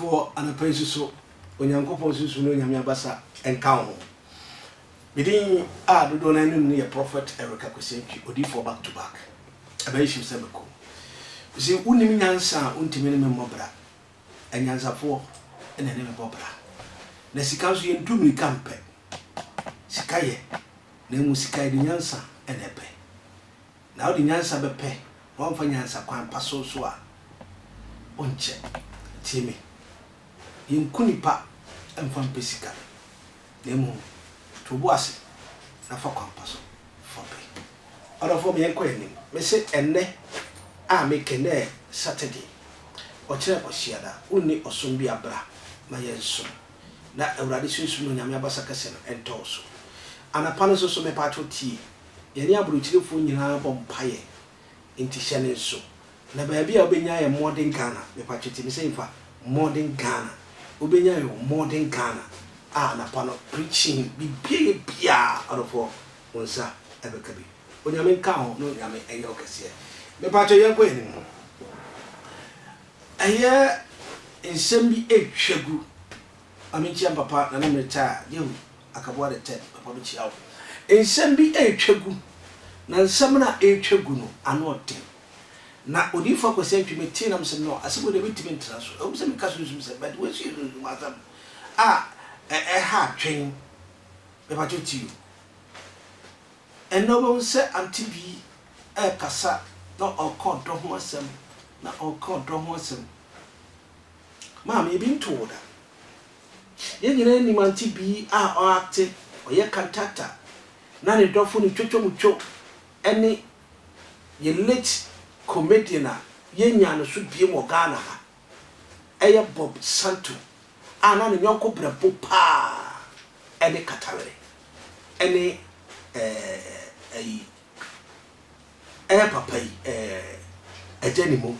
Ɔdɔfoɔ, anɔpa yi nso so, Onyankopɔn Sunsum ne Onyame abasa nka wo ho. Me din a dodoɔ no ara nim no yɛ Prophet Eric Akwasi Antwi, Odiyifoɔ back to back. Ɛbɛyɛ hyew sɛ mako. Mese wonim nyansa a wontumi ne me mmɔ bra. Anyansafoɔ na ɛne me bɔ bra. Na sika nso yɛntu mmirika mpɛ. Sika yɛ, na mmom sika yɛde nyansa na ɛpɛ. Na wode nyansa bɛpɛ na woamfa nyansa kwan pa so nso a, wonkyɛ. Tie me, yɛnku nnipa mfa mpɛ sika, na mmom to wo bo ase na fa kwan pa so fa pɛ. Ɔdɔfoɔ ma yɛnkɔ yɛn anim. Mese ɛnnɛ a meka yi, nnɛ yɛ Saturday, ɔkyena Kwasiada, wonni ɔsom bi a bra ma yɛnsom na Awurade Sunsum no Onyame abasa kɛseɛ no ntɔ wo so. Anapa no nso so, mepaakyɛw tie. Yɛne aburokyirefoɔ nyinaa bɔ mpaeɛ nti hyɛ no nso. Na baabi a wobɛnya yɛ Modern Ghana, mepatwo tie me sɛ nfa Modern Ghana, wobɛnya yɛ wɔ Modern Ghana a anapa no preaching biribiara yɛ biara ɔdɔfoɔ wo nsa ɛbɛka bi. Onyame nka ho na Onyame ɛnyɛ wo kɛseɛ. Mepatwo yɛnkɔ yɛn anim. Ɛyɛ nsɛm bi ɛretwa gu. Ma menkyia me papa Nana Miritaa Yehu Akaboa the third, papa mekyia wo. Nsɛm bi retwa gu, na nsɛm no a ɛretwa gu no, ano ɔden. Na Odiyifoɔ Akwasi Antwi, metee na mesɛ no, asɛm wei deɛ mentumi ntena so. Ɛwom sɛ meka sunsum sɛm, but wei nso yɛ sunsum asɛm a ɛha adwen. Mepakyɛw tie o. Ɛnnɛ wobɛhu sɛ Auntie Bi rekasa na ɔreka ɔdɔ ho asɛm, na ɔreka ɔdɔ ho asɛm. Maame, ebi ntoo wo da? Yɛn nyinaa nim Auntie Bee a ɔacte, ɔyɛ cantata, na ne dɔfo ne twotwomutwo ne yɛn late comedian a yɛnyaa no so biem wɔ Ghana ha, ɛyɛ Bob Santo a na ne yɔnko brɛbo paa ne Katawere ne ɛɛ ayi ɛyɛ papa yi ɛɛ Agya Nimo.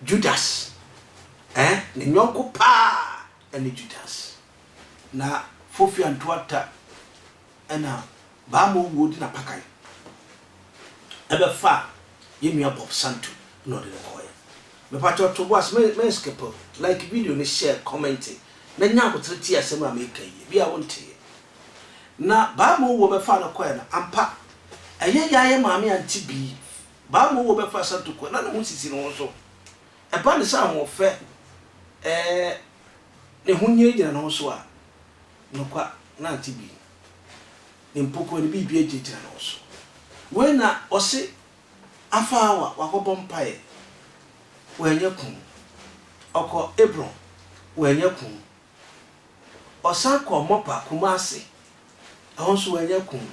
Judas, eh, ne yɔnko paa ne Judas. Na Fofi Antoata na Baama Owuo de n'apakan bɛfaa yɛn nua Bob Santo na ɔde no kɔeɛ. Mepakyɛw to bo ase, me me skip, like video no, share, comment, na nya abotere tie asɛm a mereka yi, ebia wonteeɛ. Na Baama Owuo bɛfaa no kɔeɛ no, ampa, ɛyɛ yaa yɛ maame Auntie Bee Baa mu wɔ bɛfa Santoku a na ne ho sisi ne ho so. Ɛba no sɛ ahoɔfɛ ɛɛ ne ho nyinagyina ne ho so a, nokwa na ante bi. Ne mpokuwa ne biribi agyinagyina ne ho so. Wei na ɔse Afaawa wakɔbɔ mpaeɛ, wannya kunu. Ɔkɔ Hebron, wannya kunu. Ɔsan kɔɔ Mopa, Kumasi, ɛhɔ nso wannya kunu.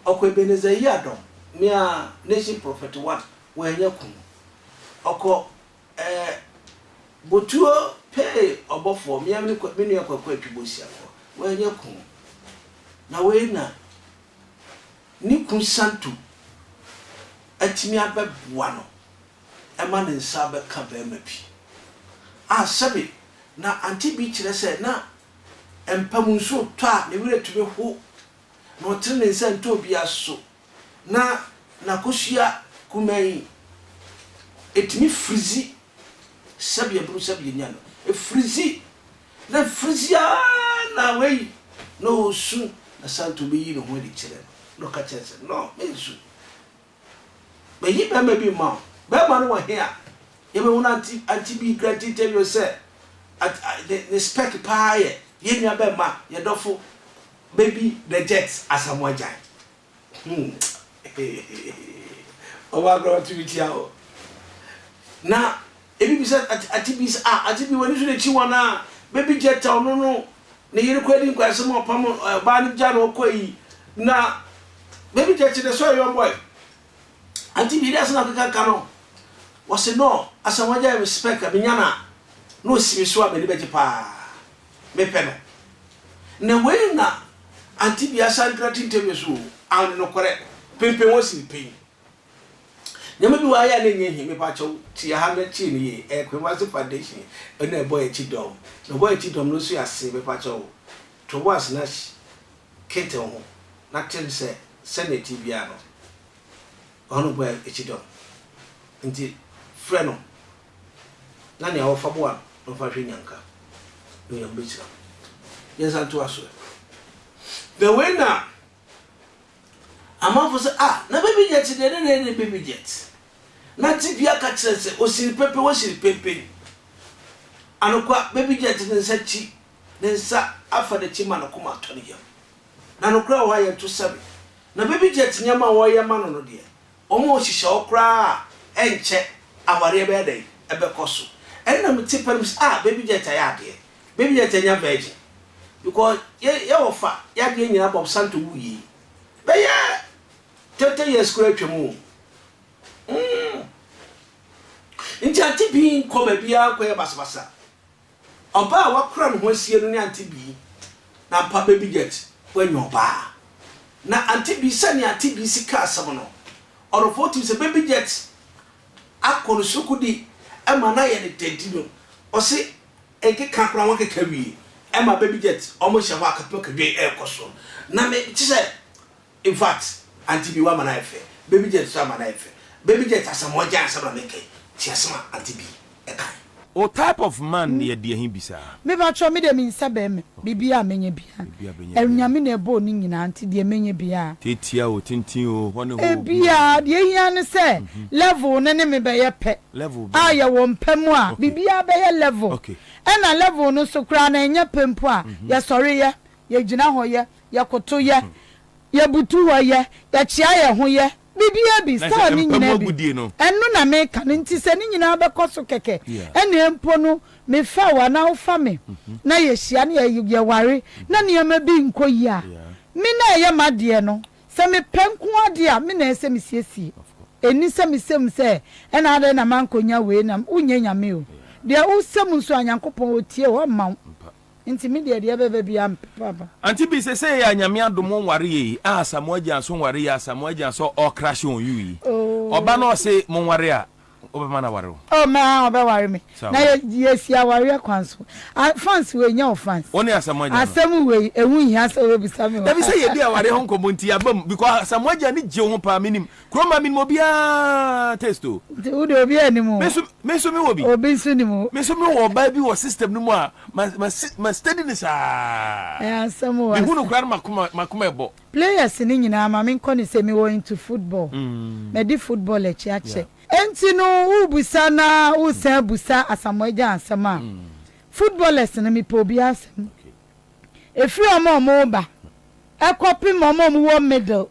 Ɔkɔɔ Ebenezer Yiadom, nea Nation Prophet One, wannya kunu. Ɔkɔ eh, Botuo Pee Ɔbɔfoɔ, mea me me nua Kwaku Atwi Bosia hɔ, wannya kunu. Na wei na ne kun Santo atumi abɛboa no ma ne nsa abɛka barima bi. A sɛbe na ante bi kyerɛ sɛ na mpa mu nsu retɔ a ne werɛ tumi how na ɔtene ne nsa ntɔ obiara so na n'akosua kumaa yi ɛtumi firizi sɛbe abunu sɛbe anya no ɛfirizi na firizi ara na wei na ɔresu na Santo bɛyi ne ho adi kyerɛ no na ɔka kyerɛ no sɛ no mensu. Mayi bɛrima bi mma wo. Bɛrima no wɔ he a? Yɛbɛhu no ante ante bi grant interview sɛ at ne ne spec paa yɛ yɛn nua bɛrima, yɛ dɔfo Baby the Jet Asamoah Gyan. Hmm Ɔbaa koraa ɔtumi tia wo. Na ebi bisa ante ante bi sɛ ah ante bi w'ani so na ekyi wɔn a Baby Jet a ɔno no ne yere koraa di nkwasɛm a ɔpam ɔbaa no gya no ɔkɔ yi na Baby Jet de sɔre young boy Auntie bi dɛ asɛm na ɔkeka ka no wɔse no Asamoah gyae me spec a menya no a na ɔsi me so a m'ani bɛgye paa mepɛ no na wei na Auntie bi asan grant interview so o and nokorɛ penpen wɔsi ne pɛn nneɛma bi wɔ ayɛ a na ɛnyɛ hi mepa kyɛw tie ha na tie no yie ɛyɛ Kwemase Foundation ɛna ɛbɔ yɛ akyi dɔm na ɔbɔ yɛ akyi dɔm no nso yɛ ase mepa kyɛw to bo ase na kente wo ho na te no sɛ sɛnea ɛte biara no, ɔno bɔ akyi dɔm. Nti frɛ no na nea ɔwɔ fa boa no na ɔmfa nhwɛ nnyanka. Na Onyame bɛhyira mo. Yɛnsan ntoa so ɛ. Na wei na amanfo sɛ, ah, na baby jet deɛ ne na ɛne baby jet. Na tibia ka kyerɛ sɛ osiri pempen, osiri pempen. Anokwa, baby jet ne nsa kyi, ne nsa afa n'akyi ma ne koma atɔ ne yam. Na nokorɛ wɔ hɔ a yɛnto sɛbe. Na baby jet nneɛma a wɔreyɛ ma no no deɛ, Wɔhyehyɛ hɔ koraa a, ɛnkyɛ awareɛ bɛyɛ dɛn? Ɛbɛkɔ so. Ɛnna mete pɛ no mese ah baby jet ayɛ adeɛ. Baby jet anya virgin. Because yɛ yɛ wɔfa yɛ adeɛ nyinaa Bob Santo wuiɛ yi, bɛyɛ 30 years koraa atwam o. Mm. Nti Auntie Bee nkɔ baabiara nkɔyɛ basabasa. Ɔbaa a wakora ne ho asie no ne Auntie Bee, na ampa Baby Jet wanya ɔbaa. Na Auntie Bee, sɛnea Auntie Bee si ka asɛm no, ɔdɔfoɔ tumi sɛ Baby Jet akɔ no sukudi ma no ayɛ no dɛ nti no, ɔse nkeka koraa wɔakeka awie ma Baby Jet wɔhyɛ hɔ a kapem ɛrekɔ so. Na me te sɛ In fact auntie bi wama no ayɛ fɛ, baby jet nso ama no ayɛ fɛ. Baby jet Asamoah Gyan asɛm na meka yi, tie asɛm a auntie bi kae. Wo type of man no yɛ deɛ he bi saa? Me patrɔ me deɛ me nsa bɛɛma biribiaa a mɛnya biaa Biribiaa bɛnya biaa. Nyame na ɛbɔɔ ne nyinaa nti deɛ mɛnya biaa. Tiatia o tenten o hɔ ne hɔ o Ebiaa biaa. deɛ ehia ne sɛ level no ne me bɛyɛ pɛ Level a bɛn? yɛwɔ mpa mu a Okay. biribiaa bɛyɛ level Okay. ɛna level no nso koraa no ɛnyɛ pɛ mpo a yɛsɔre yɛ, yɛgyina hɔ yɛ, Yɛkoto yɛ, yɛbutu hɔ yɛ, yɛkyea yɛn ho yɛ, biribiara bi, Na style sɛ no mpa mu nyinaa bi. agodie no. Ɛno na meka no, nti sɛ ne nyinaa bɛkɔ so kɛkɛ, ɛnneɛ mpo no mefa wo anaa wofa me na yɛhyia na yɛware na nneɛma bi nkɔ yie a, me na ɛyɛ m'adeɛ no, sɛ mepɛ nko ara deɛ a, me na ɛsɛ sɛ mesiesie. Ɛnni sɛ mesɛ mu sɛ, ɛna adɛn na mankɔnya wei na, wonyɛ Nyame o. Deɛ wosɛ mu nso a, Nyankopɔn ɔtie wo, ɔmma wo. Nti me deɛ deɛ ɛbɛba biara mepɛ papa. Auntie Bee sesei a Nyame adom wo nware yɛ yi a Asamoah Gyan so nware yɛ Asamoah Gyan sɛ ɔ crush on you yi ɔba na ɔse mo nware a wobɛma no aware wo? Oh mɛ aa ɔbɛware me Saa na wo. yɛ yɛsi awareɛ kwan so ah fans wei nyɛ wo fans Wo ne Asamoah Gyan no. asɛm wei ɛho nhia sɛ wobɛbisa me o. Dabi sɛ yɛdi awareɛ ho nkɔmmɔ nti yɛaba mu because Asamoah Gyan ani gye wo ho paa menim Kurom ha menim obiara taste o. Nti wo deɛ obiara nim wo. Me nso me nso me wɔ bi. Obi nso nim wo. Me nso me wɔ ɔbaa bi wɔ system no mu a ma ma ma steady no saa. Ɛyɛ asɛm o. Me hu no koraa no makoma makoma ɛbɔ. Players no nyinaa ma me nkɔ no sɛ me wɔ into football. Madi football akyi akyɛ. Enti no wo busa na wo san busa Asamoah Gyan asɛm a, footballers no me pɛ obiara asɛm. Ɛfiri wɔn a wɔreba kɔpem wɔn a wɔwɔ middle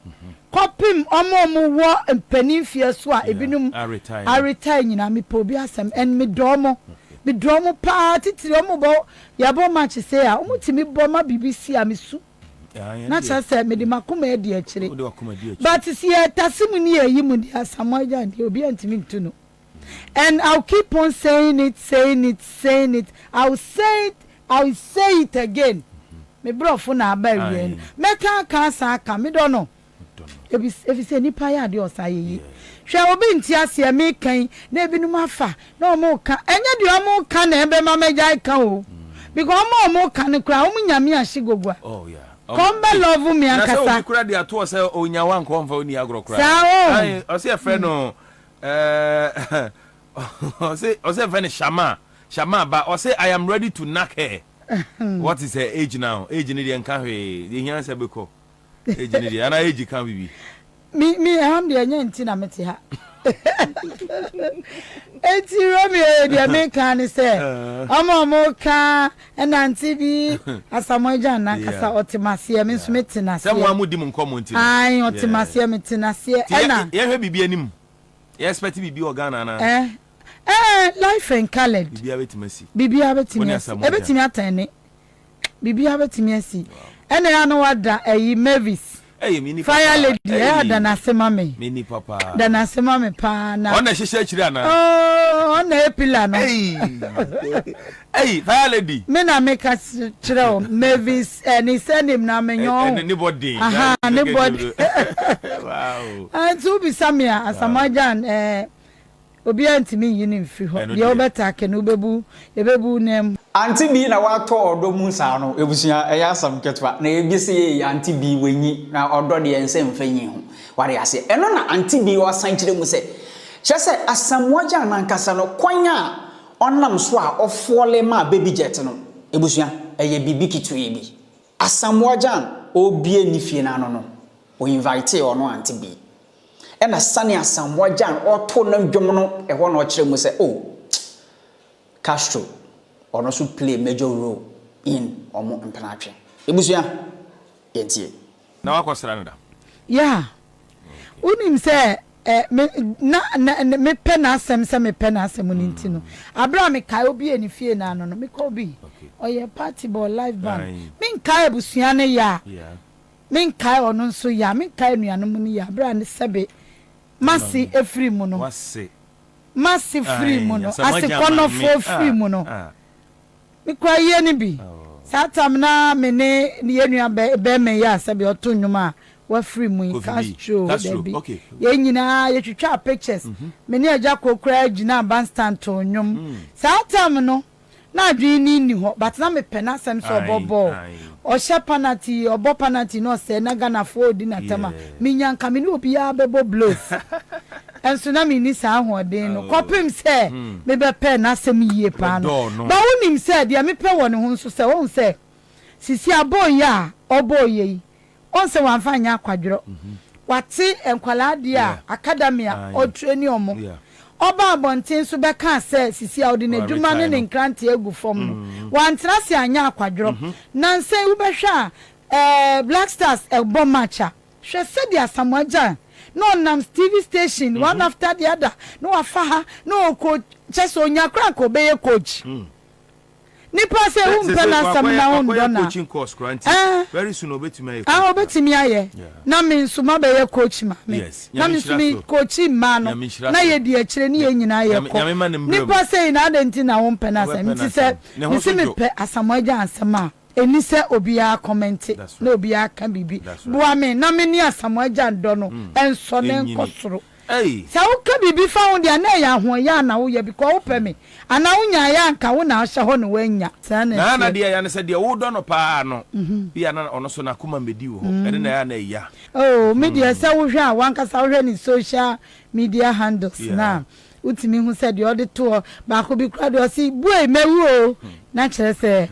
kɔpem wɔn a wɔwɔ mpanin mfeɛ so a ebinom aretire nyinaa mepɛ obi asɛm and medɔ wɔn medɔ wɔn paa titiri wɔn bɔ yɛbɔ match sei a wɔn tumi bɔ ma biribi si a mesu na kyerɛ sɛ mede m'akoma adi akyire but si yɛtase mu ne yɛyi mu deɛ Asamoah Gyan deɛ obi antumi ntu no. And I'll keep on saying it, saying it, saying it, I'll say it, I'll say it again. Me brɔfo na aba awiei no. Mɛka aka asan aka, medɔ no. Efisɛ nipa yɛ adeɛ ɔsan yɛ yi. Hwɛ obi nte aseɛ meka yi na ebinom afa na wɔn reka. Ɛnyɛ deɛ wɔn reka na ɛbɛma mɛgyae ka o. Because wɔn a wɔn reka no koraa wɔn nya me ahye gogua. Kɔm bɛ love me Na sɛ ankasa. obi koraa de ato hɔ sɛ onya wo anka ɔmfa wo nni agorɔ koraa. Saa o. Ae, ɔse yɛfrɛ no Ɛɛ ɔse ɔse ɛfɛ no Shama Shama ba ɔse I am ready to knack her what is her age now age no deɛ nka hwee deɛ hia sɛ bɛkɔ age no deɛ ana age ka bibi. Me me ɛham deɛ ɛnyɛ nti na mete ha eti Romeo deɛ meka ne sɛ ɔmo ɔmo ka ɛnante bi Asamoah Gyan nankasa ɔte maseɛ me nso mete naseɛ sɛ mo a mo di mo nkɔmɔ nti no ae ɔte maseɛ mete naseɛ ɛna yɛhwɛ biribi anim yɛ expect biribi wɔ Ghana anaa eh eh life and colored biribiara bɛtumi asi biribiara bɛtumi asi ɛbɛtumi atɛne Biribiara bɛtumi asi. Ɛna ɛyɛ a na wada ayi Mavis. Fire lady ɛyɛ a da n'ase ma me. Da n'ase ma me paa na. Ɔna ɛhyehyɛ akyire anaa? Oh, ɔna ɛyɛ pillar no. Hey, fire lady. Me na me ka kyerɛ o Mavis eh, ne surname na me nyɛ ɔho. Ne bɔ den. Aha, ne bɔ den. Wow. Nti wobisa me a Asamoah Gyan eh, Obiara ntumi nyi no mfiri hɔ. Ɛno Deɛ deɛ. wobɛtake no, wobɛbu, yɛbɛbu wo nan mu. Auntie Bee na watɔ ɔdɔ mu saa no abusua ɛyɛ asɛm ketewa na ebi se yei Auntie Bee wanyi na ɔdɔ deɛ nsɛ mfa nyi ho wate aseɛ ɛno na Auntie Bee ɔsan kyerɛ mu sɛ kyerɛ sɛ Asamoah Gyan nankasa no kwan a ɔnam so a ɔfɔle maa Baby Jet no. Abusua, ɛyɛ biribi ketewaa bi. Asamoah Gyan ɔrebue ne fie no ano no, ɔ invitee ɔno Auntie Bee. Ɛna sane Asamoah Gyan ɔreto ne dwom no, ɛhɔ na ɔkyerɛ mu sɛ, oh, Castro, ɔno nso play major role in wɔn mpenatwe. Abusua, yɛntie. Na wakɔsra no da? Yeah. Wonim sɛ eh, me, na, na, mepɛ n'asɛm sɛ mepɛ n'asɛm no nti no, aberɛ a mekae obi ne fie no ano no, mekɔɔ bi. Ɔyɛ party bɔ live band. Menkae abusua no yɛ a, menkae ɔno nso yɛ a, menkae anuanom no yɛ a, berɛ a ne sɛbe m'ase firi mu no, m'ase firi mu no, asekɔnnɔfoɔ firi mu no. Me koraa yie no bi. Saa tam na me ne yɛn nua bɛɛma yi a sɛbi ɔto nnwom a wafiri mu yi, Castro, dabi. Yɛn nyinaa yɛtwitwaa pictures. Me ne Agya Koo koraa gyinaa bandstand too nnwom. Saa tam no, na adwene no nni hɔ but na mepɛ n'asɛm sɛ ɔbɔ bɔɔl. Ɔhyɛ panati, ɔbɔ panati na ɔsɛe na Ghanafoɔ redi no atɛm a, menya nka me ne obiara bɛbɔ blows. Nso na menni saa ahoɔden no kɔpem sɛ mebɛpɛɛ n'asɛm yie paa no. But wonim sɛ deɛ mepɛ wɔ ne ho nso sɛ, woahu sɛ sisi a bɔɔl yi a ɔbɔɔyɛ yi, Woahu sɛ wamfa anyɛ akwadworɔ. Wate nkwadaa deɛ a academy a ɔretraini wɔn. Ɔbaa abɔnten nso bɛkaa sɛ sisi a ɔde n'adwuma ne ne nkranteɛ agu fam no, wantena ase anyɛ akwadworɔ. Nnansa yi wobɛhwɛ a ɛɛ Black Stars bɔ match a, hwɛ sɛdeɛ Asamoah Gyan na ɔnam TV station one after the other na wafa ha na ɔrekɔ kyerɛ sɛ ɔnya koraa anka ɔbɛyɛ coach. Nipa sɛ wo mpɛ n'asɛm na wo ndɔ na ɛɛ ah obetumi ayɛ na me nso ma bɛyɛ coach maame na me nso me coachi mmaa no na yɛ di akyire ne yɛn nyinaa yɛ kɔ nipa sɛ yi na adɛn nti na wo mpɛ n'asɛm nti sɛ me si me pɛ Asamoah Gyan asɛm a ɛni sɛ obiara kɔmɛnte na obiara ka biribi boa me na me ne Asamoah Gyan dɔ no ɛnsɔ na ɛnkɔ soro. Sɛ woka biribi fa ho deɛ a na ɛyɛ ahoɔyaa na woyɛ because wopɛ me anaa wonyaeɛ a anka wo na ahyɛ hɔ na woannya. Saa na Na na ɛteɛ. deɛ ɛya ne sɛ deɛ wodɔ no paa no bi a na ɔno nso n'akoma mmɛdi wo hɔ ɛno na ɛyɛ a na ɛya. Oh me deɛ sɛ wohwɛ a wankasa wohwɛ ne social media handles no a Wotumi hu sɛ deɛ ɔde to hɔ baako bi koraa deɛ ɔse buei mawu o na kyerɛ sɛ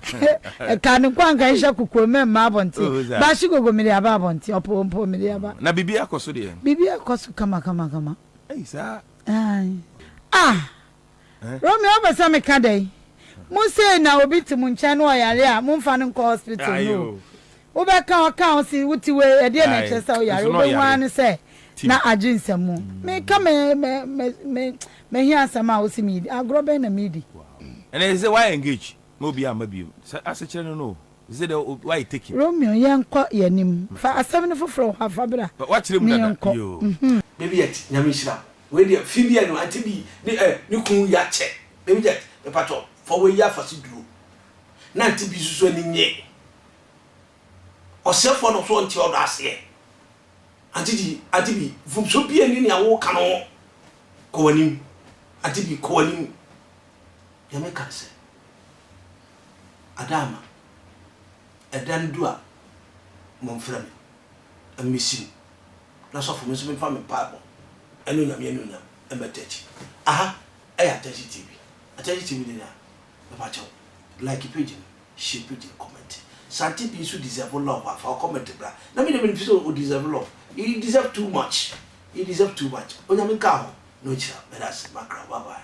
ɛkaa ne nko anka nhyɛ kokoam mɛmma abɔnten baahye gogo mede aba abɔnten ɔpoo mpo mede aba. Na biribi akɔ so deɛ? Biribi akɔ so kama kama kama. Ei saa. Ae ah Romeo wopɛ sɛ meka dɛn? Mo sei na obi te mo nkyɛn na ɔyare a momfa no nkɔ hospital no o. Wobɛka ɔka wo se wote wei ɛdeɛn na ɛkyerɛ sɛ woyare wobɛhu ara ne sɛ na agye nsɛmmo. Meka me me me me mahia asɛm a wose medi agorɔ bɛn na medi. Ɛnɛ sɛ woayɛ engage ma obi amma biom sɛ asekyerɛ no no o sɛ deɛ woayɛ taken. Romeo yɛnkɔ yɛnim fa asɛm no foforɔ wɔ hɔ a fa bra Wakyerɛ mu ne dada yɛnkɔ yoo. mhm. Baby Jet nyame nhyira wo wei deɛ fi bi a no ante bi ne eh ne kunu ya kyɛ baby jet mepatwɔ fa wei yɛ afase duro na ante bi nso so ani nye ɔsɛfoɔ no so ɔnte ɔdɔ aseɛ ante di ante bi mfomsoɔ bi ani nea woka no ho kɔ w'anim ante bi kɔ w'anim deɛ meka ne sɛ Adaama ɛda no du a momfrɛ me na mesi mu na sɔfo me nso memfa me mpaebɔ ɛne Onyame anuonyam mmɛtɔ akyi. Aha ɛyɛ Atɛnkye TV. Atɛnkye TV de nea mepa kyɛw like page no, share page no, comment. Sante bi nso deserve love a fa wo comment bra. Na me deɛ menim sɛ o deserve love. You deserve too much. You deserve too much. Onyame nka ho na ɔnhyira wo. Meda ase. Makra. Bye bye.